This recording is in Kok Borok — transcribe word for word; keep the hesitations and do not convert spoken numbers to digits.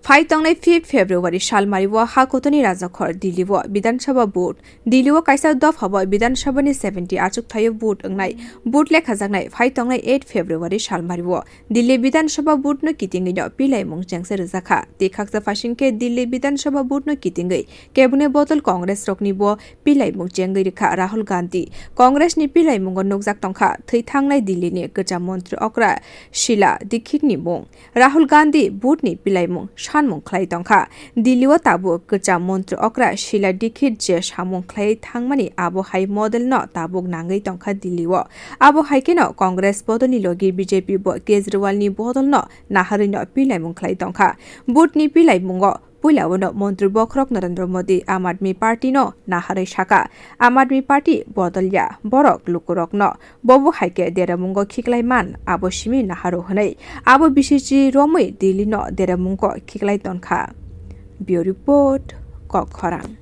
Phai tongnai fifth February salmari o ha kotoni rajakhor Delhi o Bidhan Sabha vote. Delhi o kaisa dopha o Bidhan Sabha ni seventy achuk thaio vote wngnai. Vote lekhajaknai phai tongnai eight February salmari o Delhi Bidhan Sabha vote no kitingwi no pilaimung chengse rwjakha. Tei khaksa phasing khe Delhi Bidhan Sabha vote no kitingwi kebune bodol Congress rokni bo pilaimung chengwi rwkha Rahul Gandhi. Congress ni pilaimungo nukjak tongkha thwi thangnai Delhi ni kwcham montri okra Sheila Dikshit ni mung. Rahul Gandhi vote ni pilaimung sanmung khlai tongkha. Delhi o tabuk kwcham montri okra Sheila Dikshit je samung khlai thangmani abo hai model no tabuk nangwi tongkha Delhi o. Abo hai kheno Congress bodol ni logi B J P bo Kejriwal ni bodol no naharwi no pilaimung khlai tongkha. Vote ni pilaimungo puila o no montri bokhorok Narendra Modi Aam Aadmi Party no naharwi saka, Aam Aadmi Party bodol ya, borok lukurok no bobo hai khe deramungo khiklai man, abo simi naharo hwnwi abo bisichi romwi Delhi no deramungo khiklai tonkha. Bureau Report, Kokkhorang.